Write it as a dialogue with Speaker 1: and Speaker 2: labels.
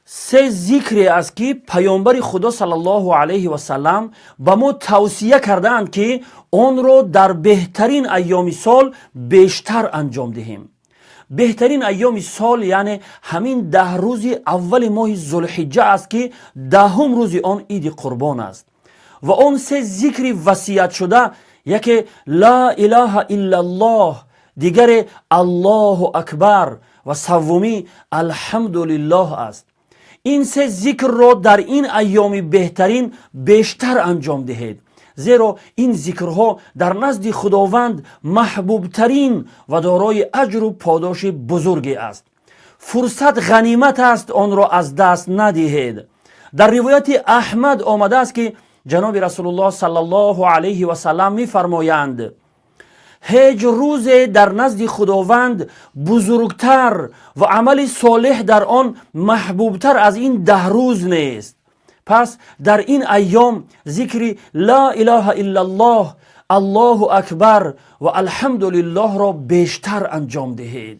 Speaker 1: Се зикре аст, ки Паёмбари Худо саллаллоҳу алайҳи васалам ба мо тавсия кардаанд, ки онро дар беҳтарин айёми сол бештар анҷом диҳем. Беҳтарин айёми сол, яъне ҳамин 10 рӯзи аввали моҳи Зулҳиҷҷа аст, ки 10-ум рӯзи он Иди Қурбон аст. Ва он се зикри васиятшуда: яке «Ла илаҳа иллаллоҳ», дигаре «Аллоҳу акбар» ва саввумӣ «Алҳамдулиллоҳ» аст. Ин се зикрро дар ин айёми беҳтарин бештар анҷом диҳед, зеро ин зикрҳо дар назди Худованд маҳбубтарин ва дорои аҷру подоши бузурге аст. Фурсат ғанимат аст, онро аз даст надиҳед. Дар ривояти Аҳмад омадааст, ки ҷаноби Расулуллоҳ саллаллоҳу алайҳи васалам мефармоянд: «Ҳеҷ рӯзе дар назди Худованд бузургтар ва амали солеҳ дар он маҳбубтар аз ин 10 рӯз нест». Пас дар ин айём зикри «Ла илаҳа иллаллоҳ», «Аллоҳу акбар» ва «Алҳамдулиллоҳ»-ро бештар анҷом диҳед.